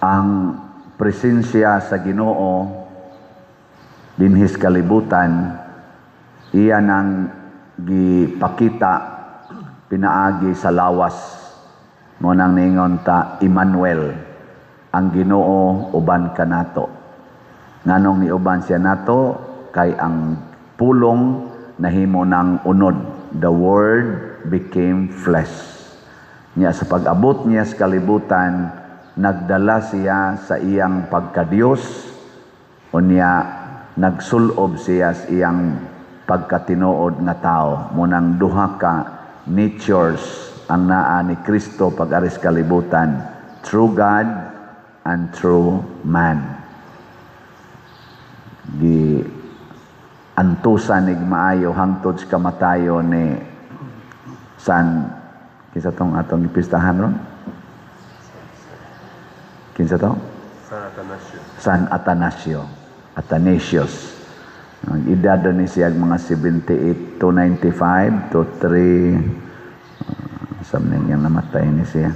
Ang presensya sa Ginoo dinhis kalibutan, iya nang gipakita pinaagi sa lawas. Mao nang ningon ta Emmanuel, ang Ginoo uban kanato. Nganong niuban siya nato? Kay ang Pulong nahimo ng unod. The Word became flesh. Nya sa pag-abot niya sa kalibutan, nagdala siya sa iyang pagkadiyos, unya nagsulob siya sa iyang pagkatinuod nga tao. Mao nang duha ka natures ang naa ni Kristo pag-aris kalibutan: true God and true man. Gi antusan ig maayo hangtod sa kamatayon ni San, kinsa tong atong gipistahan ron? Kinsa to? San Atanasio. San Atanasio, Athanasius. Ang edad ni siya mga 78 to 95 to 3, something yang namatay ni siya.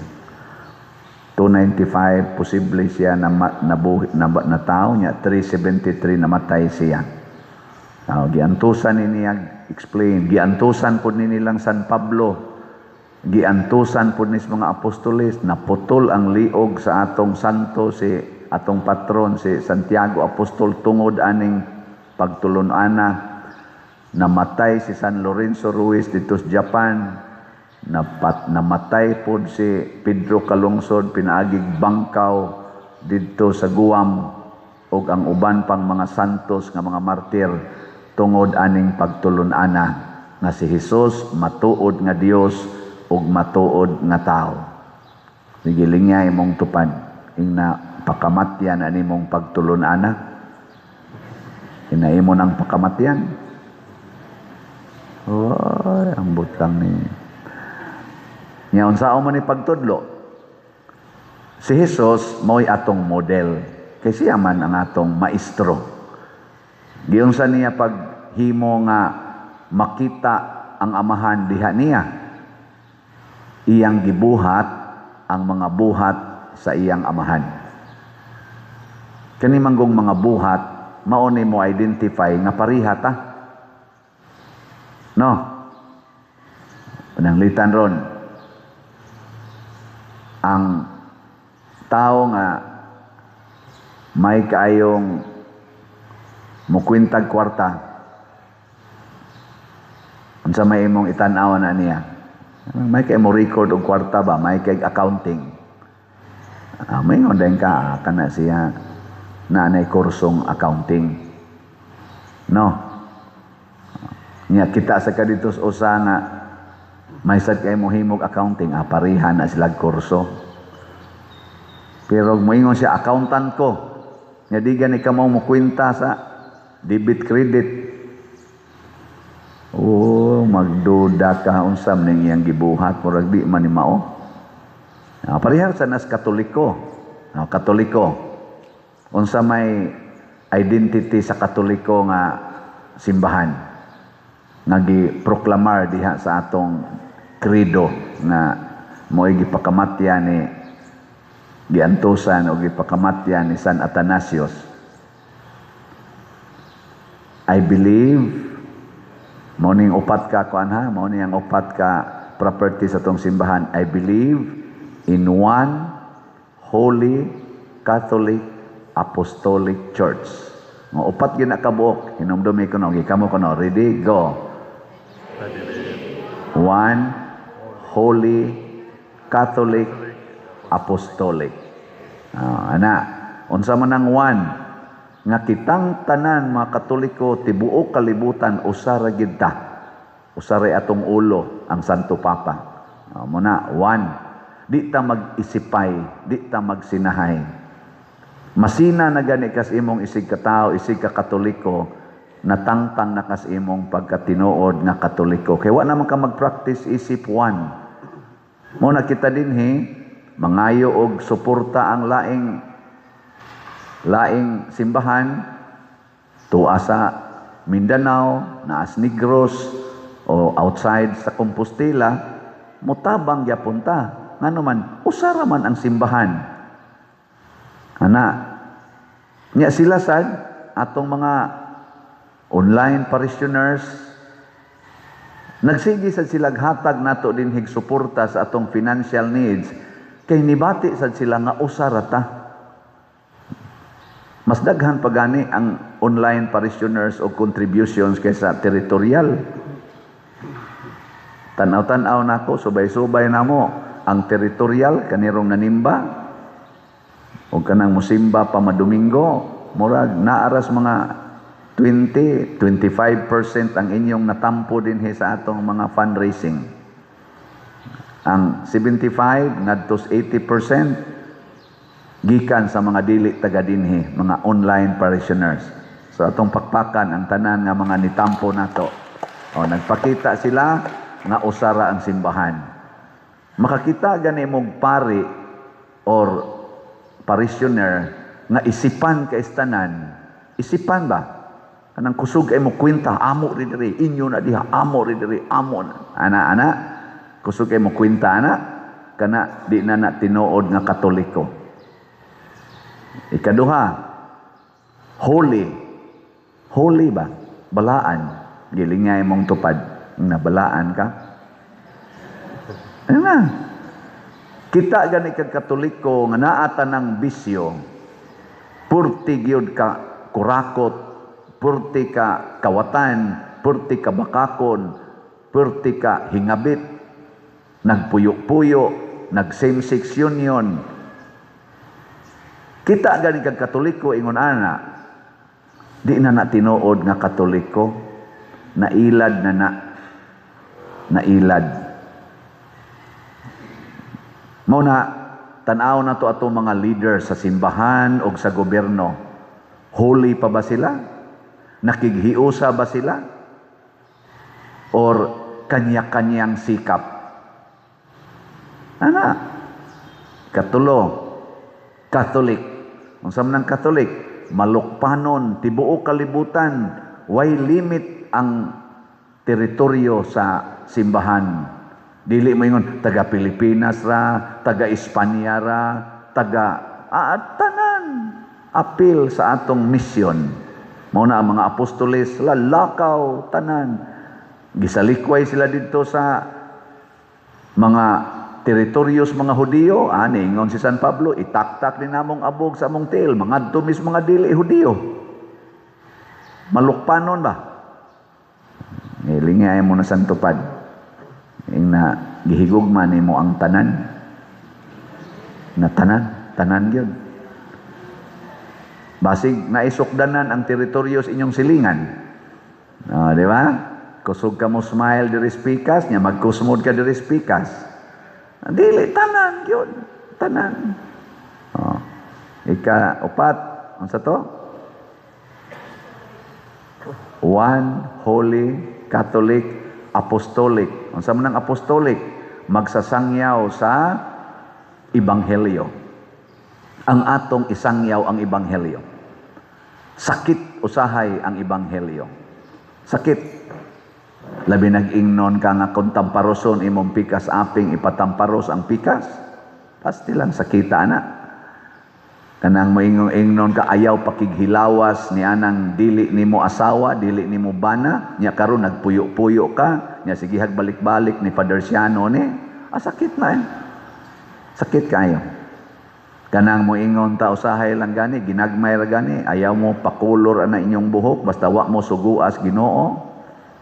295 posible siya na nabuhi na, na tao niya, 373 namatay siya. Giantusan ni niya, explain, giantusan pod ni nilang San Pablo, giantusan pod ni sa mga apostoles. Naputol ang liog sa atong santo, si atong patron si Santiago Apostol, tungod aning pagtulon-ana. Namatay si San Lorenzo Ruiz dito sa Japan. Namatay pod si Pedro Calungsod pinaagig bangkaw didto sa Guam, ug ang uban pang mga santos nga mga martir tungod aning pagtulon-ana nga si Hesus matuod nga Dios ug matuod nga tao. Sige, lingya imong tupad. Ingna pakamatyan ani imong pagtulon-ana. Ina imo nang pakamatyan. Oy, ang butang ni. Nya unsaon man ni pagtudlo? Si Jesus mao'y atong model. Kay siya man ang atong maestro. Giunsa niya paghimo nga makita ang Amahan diha niya? Iyang gibuhat ang mga buhat sa iyang Amahan. Kani manggong mga buhat, mao ni mo identify nga pareha ta. No? Pananglitan ron, ang tao nga may kaayong mukwintag kwarta, unsa may imong itan-aw na niya? May kay mo record og kwarta ba? May kay accounting. May ngon ka, kana siya na anay kursong accounting. No? Nya kita sa kadito sa usa nga may sad kay mo himog accounting, pareha na sila kurso. Pero moingon siya, "Accountant ko." Nya di gani ka mo mukwenta sa debit credit. Oh, magduda ka unsa man ning iyang gibuhat, murag di man ni mao. Pareha sa nas Katoliko. Katoliko. Unsa may identity sa Katoliko nga simbahan nga giproklamar diha sa atong credo nga mo'y gipakamatya ni, giantusan o gipakamatya ni San Athanasius? I believe, mao ning upat ka kuan ha, mao ni ang upat ka property sa atong simbahan. I believe in one holy Catholic Apostolic Church. Nga upat gyud na kabuok. Hinumdumi ko no, gikamo ko no. Ready? Go. I believe One holy Catholic Apostolic. Ana, unsa man ang one? Nga kitang tanan mga Katoliko tibuok kalibutan, usa ra gid ta. Usa ra atong ulo, ang Santo Papa. Mao na one. Di ta mag-isipay, di ta magsinahay. Masina na gani kas imong isig ka tao, isig ka Katoliko, natangtang na kas imong pagkatinuod nga Katoliko. Kay wa naman ka mag-practice isip one. Mao na kita dinhi, mangayo og suporta ang laing laing simbahan, tua sa Mindanao, naas Negros, o outside sa Compostela, mutabang gyapon ta. Ngano man, usa ra man ang simbahan. Ana. Nya sila sad atong mga online parishioners, nagsige sad sila hatag nato dinhig suporta sa atong financial needs kay nibati sad sila nga usa ra ta. Mas daghan pa gani ang online parishioners o contributions kaysa territorial. Tanaw-tanaw nako, subay-subay namo ang territorial kanirong nanimba o kanang musimba pa madomingo, murag naaras mga 20, 25% ang inyong natampo dinhi sa atong mga fundraising. Ang 75 ngadto 80% gikan sa mga dili taga dinhi, mga online parishioners. So atong pakpakan ang tanan nga mga nitampo nato. O nagpakita sila nga usara ang simbahan. Makakita gani mong pari or parishioner nga isipan ka istanan, isipan ba? Kanang kusog ay mo kwenta, amo ri diri, inyo na diha, amo ri diri, amo na. Ana, ana, kusog ay mo kwenta, ana, kana di na na tinuod nga Katoliko. Ikaduha, holy. Holy ba? Balaan. Gilingay mong tupad. Nabalaan ka. Ano na? Kita gani kag Katoliko nga naa tanang bisyo, purti gyud ka kurakot, purti ka kawatan, purti ka bakakon, purti ka hingabit, nagpuyo-puyo, nag same-sex union. Kita gani kag Katoliko ingon ana, di na na tinuod nga Katoliko, nailad na na, nailad. Mao na tan-aw na to atong mga leader sa simbahan o sa gobyerno. Holy pa ba sila? Nakighiusa ba sila? Or kanya-kanyang sikap? Ana. Katulo, Catholic. Unsa man ang Catholic? Malukpanon, tibuok kalibutan, way limit ang teritoryo sa simbahan. Dili mo ingon taga Pilipinas ra, taga Espanya ra, taga tanan apil sa atong misyon. Mao na ang mga apostoles lalakaw tanan. Gisalikway sila didto sa mga teritoryos mga Hudiyo, ani ingon si San Pablo, itaktak ni namong abog sa among tiil, mangadto mis mga dili Hudiyo. Malukpanon ba? Nilingay mo na santupad. Ing na gihigugma nimo ang tanan. Na tanan, tanan gyud. Basig naisukdanan ang teritoryo sa inyong silingan. Ah, di ba? Kusog ka mo smile diri pikas, nya magkusmod ka diri pikas. Dili tanan gyud, tanan. Oh. Ika upat, unsa to? One Holy Catholic Apostolic. Unsa man ang apostolic? Magsasangyaw sa ebanghelyo. Ang atong isangyaw ang ebanghelyo. Sakit usahay ang ebanghelyo. Sakit. Labi nag-ingnon ka nga kung tamparoson imong pikas aping ipatamparos ang pikas. Pasti lang sakita na. Kanang moingong-ingnon ka ayaw pakighilawas ni anang dili nimo asawa, dili nimo bana, nya karon nagpuyo-puyo ka, nya sigihag balik-balik ni Father Siano ni, sakit na eh. Sakit kayo. Kanang moingon ta usahay lang gani, ginagmay ra gani, ayaw mo pakulor ana inyong buhok, basta wa mo suguas Ginoo.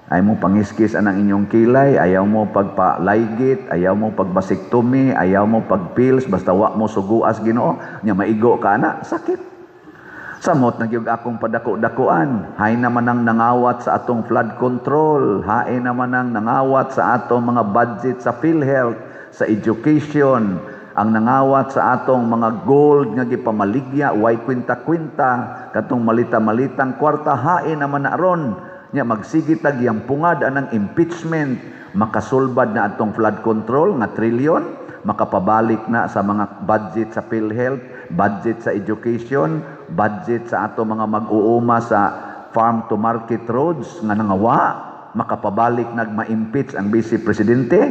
Ayaw mo pangiskis anang inyong kilay, ayaw mo pagpalaygit, ayaw mo pagbasiktomy, ayaw mo pagpills, basta wa mo suguas Ginoo, nya maigo ka ana, sakit. Samot na gyud akong padako-dakuan, hay naman ang nangawat sa atong flood control, hay naman ang nangawat sa atong mga budget sa PhilHealth, sa education, ang nangawat sa atong mga gold nga gipamaligya, way kwinta-kwinta, katong malita-malitang kwarta, hain naman na ron. Nya magsige tag pungad anang impeachment, makasulbad na atong flood control nga trilyon, makapabalik na sa mga budget sa PhilHealth, budget sa education, budget sa atong mga mag-uuma sa farm to market roads nga nangawa, makapabalik nag ma-impeach ang vice presidente.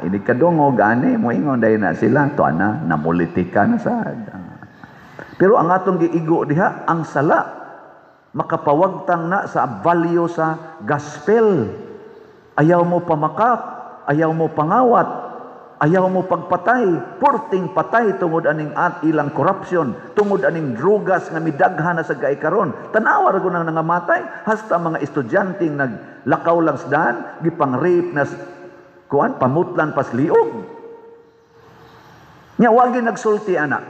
Ini kadungog ani moingon dayon na sila to ana namulitika na sad. Pero ang atong giigo diha, ang sala makapawagtang na sa value sa gospel. Ayaw mo pamakak, ayaw mo pangawat, ayaw mo pagpatay, purting patay tungod aning at ilang corruption, tungod aning drugas nga midaghan na sa gaay karon. Tanawa ra nang nangamatay, hasta mga estudyanteng naglakaw lang sa daan, gipang-rape na kuan, pamutlan pas liog. Nya wagi nagsulti ana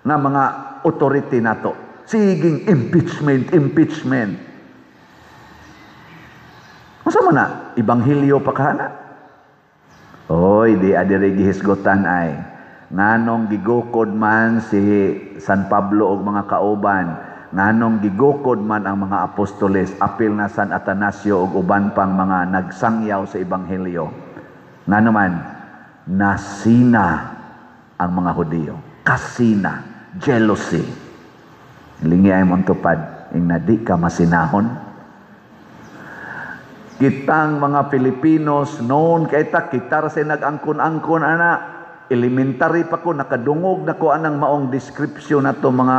nga mga authority nato. Siging impeachment, impeachment. Unsa man na? Ebanghelyo pa kahana? Oy, di adiri gihisgutan ay. Nganong gigukod man si San Pablo og mga kauban, nganong gigukod man ang mga apostoles, apil na San Atanasio og uban pang mga nagsangyaw sa ebanghelyo? Ngano man nasina ang mga Hudiyo. Kasina, jealousy. Lingi ay mong tupad, ing na di ka masinahon. Kitang mga Filipinos noon kay ta kita ra say nag-angkon-angkon ana. Elementary pa ko, nakadungog na ko anang maong description nato mga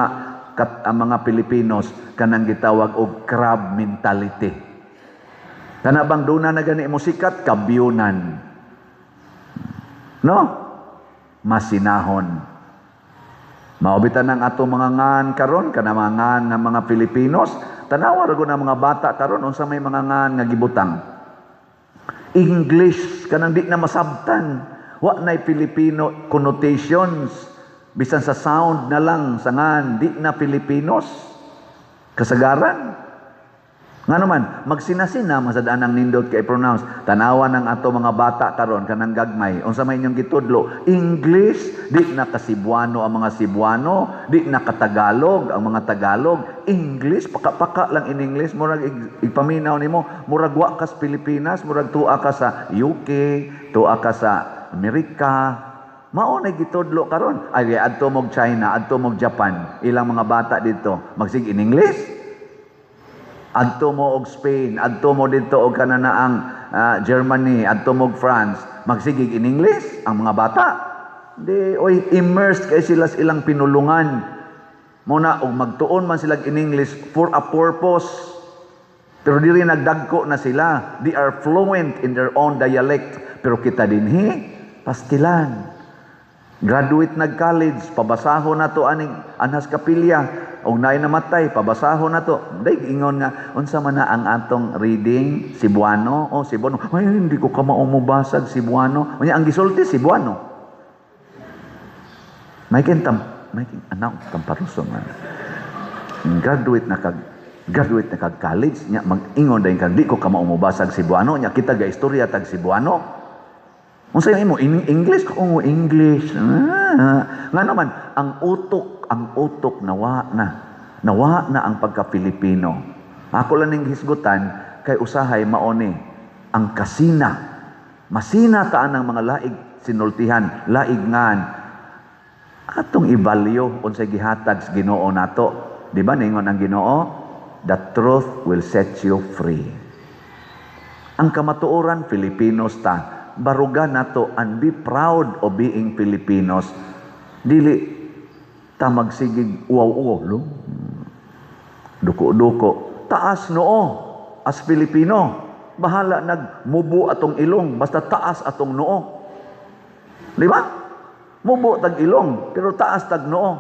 kat, ang mga Pilipinos kanang gitawag og crab mentality. Kana bang duna na gani mo sikat kabyunan. No? Masinahon. Mao bitaw ang ato mga ngan karon, kana mga ngan nga mga Pilipinos, tanawa ra gud ang mga bata karon, unsa may mga ngan nga gibutang. English, kanang di na masabtan. Wa nay Filipino connotations. Bisan sa sound na lang sa ngan, di na Filipinos. Kasagaran. Nga naman, magsinasina masad anang nindot kay pronounce. Tanawa ng ato mga bata karon, kanang gagmay. Unsa may inyong gitudlo? English, di na ka-Cebuano ang mga Cebuano, di na ka-Tagalog ang mga Tagalog. English, paka-paka lang in English, murag igpaminaw nimo, murag wa ka sa Pilipinas, murag tua ka sa UK, tua ka sa Amerika. Mao na gitudlo karon. Ay, adto mog China, adto mog Japan, ilang mga bata dito magsig in English. Adto mo og Spain, adto mo dito og kananaang Germany, adto mo og France, magsigig in English ang mga bata. Di, oy, immersed kay sila sa ilang pinulungan. Muna og magtuon man sila in English for a purpose. Pero diri nagdagko na sila. They are fluent in their own dialect. Pero kita dinhi, pastilan. Graduate nag college, pabasaho na to aning anhas kapilya. Og naay namatay, pabasaho na to. Day ingon nga, unsa man na ang atong reading? Cebuano? Oh, Cebuano. Ay, hindi ko kamao mobasag Cebuano. Unya ang gisulti Cebuano. May kintam, may kin anak tamparuso nga. Graduate na kag college nya mag-ingon dayon kag di ko kamao mobasag Cebuano, nya kita ga istorya tag Cebuano. Unsa imo in English? Oh, English. Ah, nga naman ang utok nawa na. Nawa na ang pagka-Pilipino. Ako lang ning hisgutan kay usahay mao ni ang kasina. Masina ta ang mga laig sinultihan, laig ngan. Atong ibalyo unsay gihatag sa Ginoo nato. Di ba ningon ang Ginoo? "The truth will set you free." Ang kamatuoran, Filipinos ta. Baruga nato and be proud of being Filipinos. Dili ta magsigig uwaw-uwaw lo. Duko-duko. Taas noo as Filipino. Bahala nagmubo atong ilong, basta taas atong noo. Di ba? Mubo tag ilong, pero taas tag noo.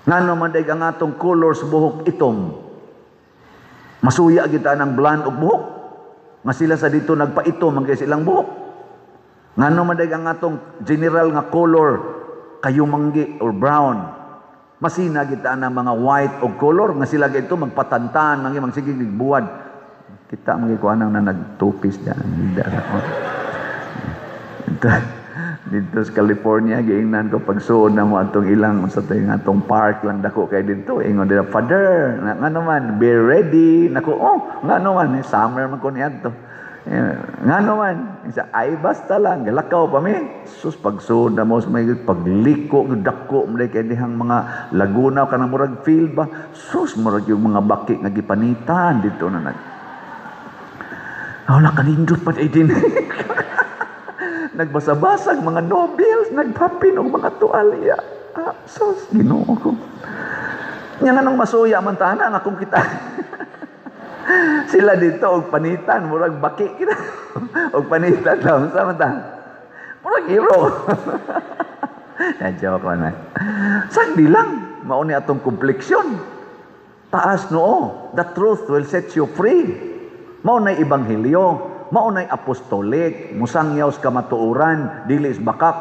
Ngano man day ang atong color sa buhok itom? Masuya kita ng blonde og buhok. Nga sila sa dito nagpaitom man kay silang buhok. Ngano man day ang atong general nga color kayumanggi or brown? Masina kita ng mga white og color nga sila dito magpatantan mangi magsige buwad. Kita mga ko anang na nagtupis diyan. Dito, dito sa California, giingnan ko pagsuod na mo atong ilang sa atong atong park lang, dako kay dito. Ingon nila, "Father, nga naman, be ready." Nako, oh, nga naman, eh, summer man ko niadto. Eh, nga naman, isa, ay basta lang, galakaw pa mi. Sus, pagsuod na mo sa may pagliko, dako, mo kay dihang mga laguna, kanang murag field ba? Sus, murag yung mga baki nga gipanitan dito na nag. Oh, nakanindot pa din. Nagbasa-basag mga novels, nagpapin og mga tualya. Ah, sus, Ginoo ko. Nya nganong masuya man ta ana nga kung kita sila dito og panitan, murag baki kita og panitan lang sa man ta. Murag iro. Na joke lang na. Sagdi lang mao ni atong kompleksyon. Taas noo. The truth will set you free. Mao nay ebanghelyo, mao nay apostolic, musangyaw sa kamatuoran, dili sa bakak.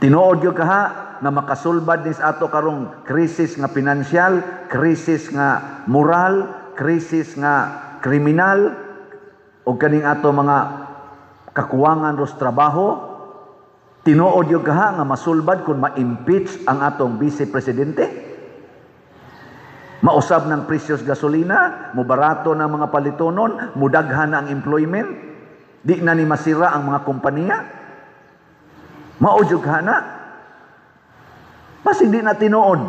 Tinuod gyud kaha nga makasulbad ni sa ato karong krisis nga pinansyal, krisis nga moral, krisis nga kriminal, o kaning ato mga kakuwangan ros trabaho. Tinuod gyud kaha nga masulbad kung ma-impeach ang atong vice presidente? Mausab ng presyos gasolina, mubarato ng mga palitonon, mudaghan na ang employment, di na ni masira ang mga kompanya. Mao jud na. Basig di na tinuod.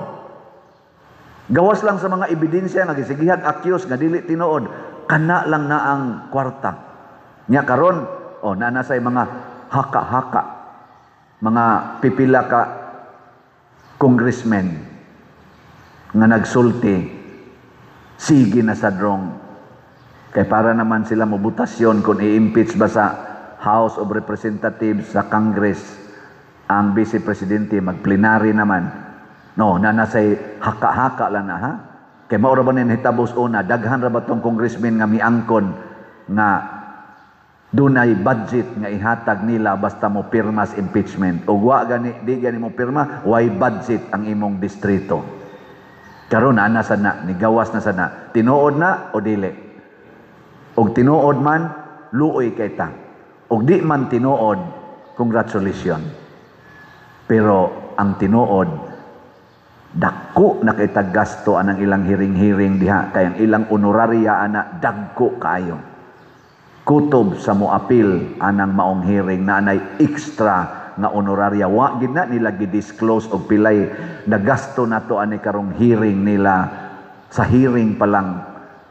Gawas lang sa mga ebidensya nga gisigihag accuse nga dili tinuod, kana lang na ang kwarta. Nya karon, oh, naa na say mga haka-haka, mga pipila ka congressmen nga nagsulti, sige na sa drong. Kay para naman sila mobutasyon kung i-impeach ba sa House of Representatives, sa Congress, ang Vice Presidente, magplenary naman. No, na nasay haka-haka lang na ha. Kay mao ra ba ni hitabos una, daghan ra ba tong congressmen nga miangkon nga dunay budget nga ihatag nila basta mo pirmas impeachment. Ug wa gani, di gani mo pirma, way budget ang imong distrito. Karon ana sa na, nigawas na sa na. Tinuod na o dili? Og tinuod man, luoy kay ta. Og di man tinuod, congratulations. Pero ang tinuod, dako na kay gasto anang ilang hearing-hearing diha, kay ang ilang honoraria ana dagko kaayo. Kutob sa moapil anang maong hearing na anay extra nga honoraria, wa gid na nila gi-disclose og pilay nagasto nato ani karong hearing nila, sa hearing pa lang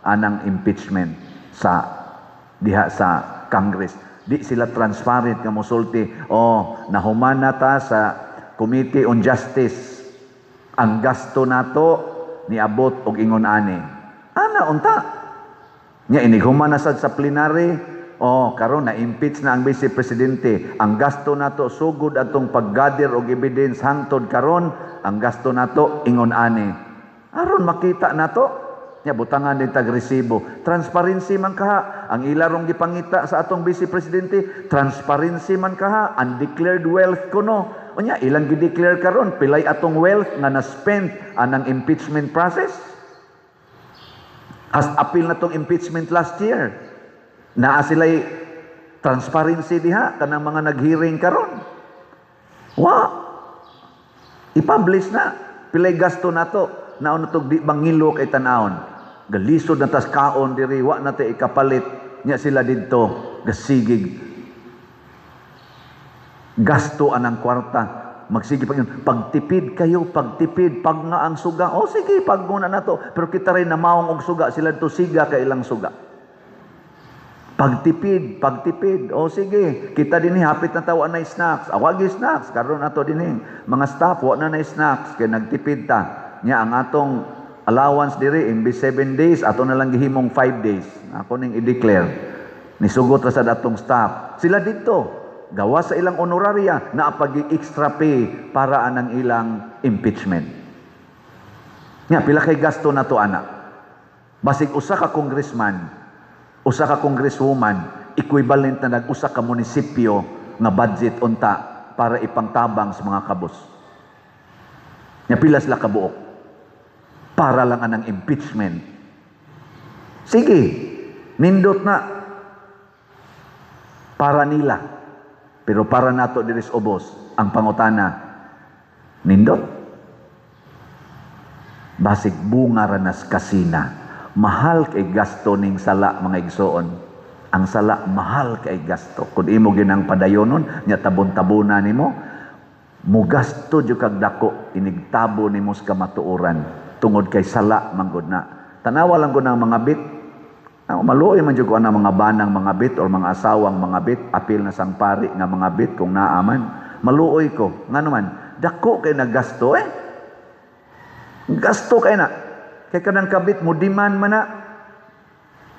anang impeachment sa diha sa Congress. Di sila transparent nga mosulti, "Oh, nahuman na ta sa Committee on Justice, ang gasto nato niabot og ingon ani." Ana unta nya inig human na sad sa plenary, "Oh, karon na impeach na ang vice presidente, ang gasto nato sugod atong pag-gather og evidence hangtod karon, ang gasto nato ingon ani," aron makita nato. Nya butangan din tag resibo. Transparency man kaha ang ila rong gipangita sa atong vice presidente. Transparency man kaha, undeclared wealth kuno. Unya ilang gi-declare karon pilay atong wealth nga na-spend anang impeachment process. Has appeal na tong impeachment last year. Naa sila'y transparency diha kanang mga nag-hearing karon? Wa. I-publish na. Pilay gasto nato. Naon na tog di bangilo kay tan-awon. Galisod na tas kaon diri, wa na ta ikapalit nya sila didto gasigig gasto anang kwarta. Magsige pa yun, "Pagtipid kayo, pagtipid, pag nga ang suga." O sige, pag muna na to. Pero kita rin na maong og suga, sila to siga kay ilang suga. Pagtipid, pagtipid. O sige, kita din hapit na tawa na snacks. Awagi snacks, karon ato din mga staff, wa na na snacks, kay nagtipid ta. Nya ang atong allowance diri, imbis 7 days, ato na lang gihimong 5 days. Ako ning i-declare. Nisugot ra sa atong staff. Sila dito, gawa sa ilang honoraria, na pag extra pay para anang ilang impeachment. Nya pila kay gasto na to ana? Basig usa ka congressman, usa ka congresswoman, equivalent na nag usa ka munisipyo nga budget unta para ipangtabang sa mga kabus. Nya pila sila kabuok para lang anang impeachment. Sige, nindot na para nila. Pero para nato diri sa ubos, ang pangutana, nindot? Basig bunga ra nas kasina. Mahal kay gasto ning sala, mga igsoon. Ang sala mahal kay gasto. Kung imo ginang padayonon, nya tabon-tabona nimo, mugasto jud kag dako inigtabo nimo sa kamatuoran tungod kay sala manggod na. Tanawa lang ko ng mga bit. Ako, maluoy man jud ko ana mga banang mga bit or mga asawang mga bit, apil na sang pari nga mga bit kung naaman. Maluoy ko. Ngano man, Dako kay naggasto eh. Gasto kay na. Kay kanang kabit mo demand man na.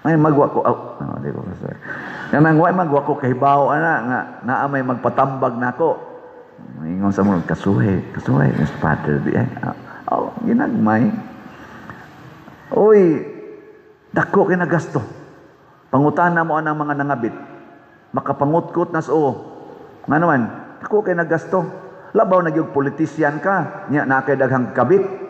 Ay magwa ko, oh, no, di ko kasi. Kanang way magwa ko kahibaw ana nga naa may magpatambag nako. Ingon sa mga kasuhe, kasuhe, Mr. Father di eh. Oh, ginagmay. Oy, dako kay nagasto. Pangutana mo anang mga nangabit. Makapangutkot nas o. Nga naman, dako kay nagasto. Labaw na gyud politisyan ka, nya naa kay daghang kabit.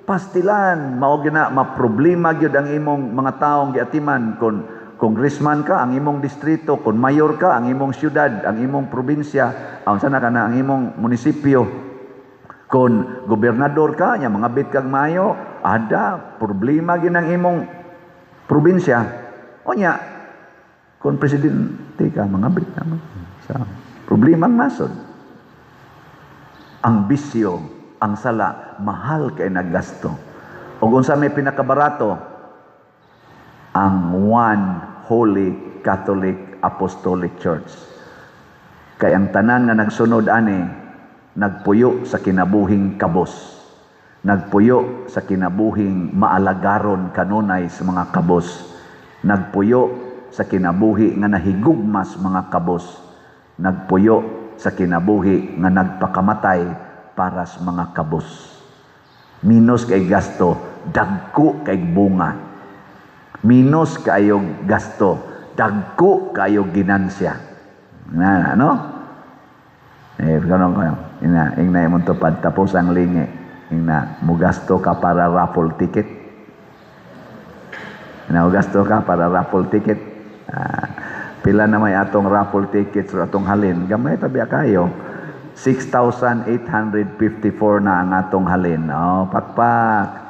Pastilan, mao gyud na maproblema gyud ang imong mga taong giatiman kung congressman ka, ang imong distrito, kung mayor ka, ang imong syudad, ang imong probinsya, ang sana ka na ang imong munisipyo. Kung gobernador ka, nya mga bit kag mayo, ada problema gyud ang imong probinsya. O nya, kung presidente ka, mga bit naman. Sa problema ang nasod. Ang bisyo, ang sala, mahal kay naggasto. O kung sa may pinakabarato, ang One Holy Catholic Apostolic Church. Kay ang tanan nga nagsunod ani, nagpuyo sa kinabuhing kabos. Nagpuyo sa kinabuhing maalagaron kanunay sa mga kabos. Nagpuyo sa kinabuhi nga nahigugmas mga kabos. Nagpuyo sa kinabuhi nga nagpakamatay para sa mga kabos. Minus kay gasto, dagko kay bunga. Minus kayo gasto, dagko kayo ginansya. Na, ano? Eh, kanon kayo. Ina, ingna imong tupad tapos ang lingi. Ingna, mugasto ka para raffle ticket. Ina, mugasto ka para raffle ticket. Pila na may atong raffle tickets or atong halin. Gamay pa biya kayo. 6,854 na ang atong halin. Oh, pakpak.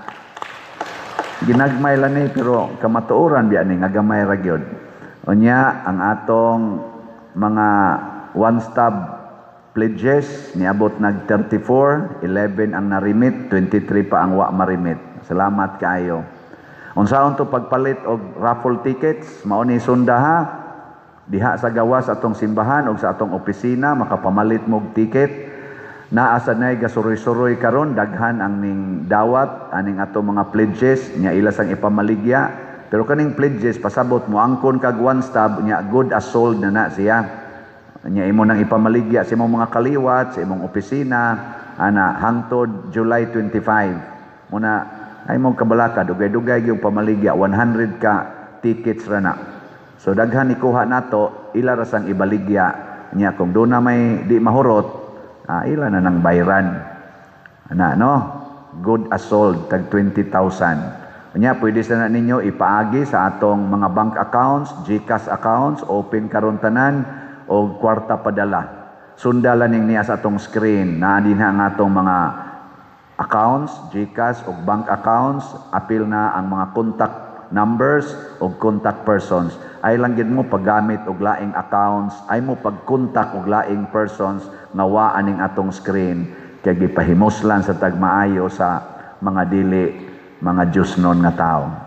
Ginagmay lang ni pero kamatuoran biya ni nga gamay ra gyud. Unya ang atong mga one-stop pledges niabot nag 34, 11 ang narimit, 23 pa ang wa marimit. Salamat kaayo. Unsaon to pagpalit og raffle tickets, mao ni sunda ha. Diha sa gawas atong simbahan og sa atong opisina makapamalit mo og ticket. Naa sa nay gasuroy-suroy karon, daghan ang ning dawat aning atong mga pledges nya ila sang ipamaligya. Pero kaning pledges, pasabot mo angkon kag one stub nya good as sold na na siya. Nya imo nang ipamaligya sa imong mga kaliwat sa imong opisina ana hangtod July 25. Muna ay mong kabalaka, dugay-dugay yung pamaligya, 100 ka tickets ra na. So daghan ikuha nato, ila ra sang ibaligya nya kung do na may di mahurot, ila na nang bayran. Ana no? Good as sold tag 20,000. Unya pwede sa na ninyo ipaagi sa atong mga bank accounts, GCash accounts, open karon tanan o kwarta padala. Sundala ning niya sa atong screen naa dinha ang atong mga accounts, GCash o bank accounts, apil na ang mga contact numbers o contact persons. Ay lang gid mo paggamit og laing accounts, ay mo pag-contact og laing persons nga wa aning atong screen kay gipahimuslan sa tagmaayo sa mga dili mga Diyosnon nga tao.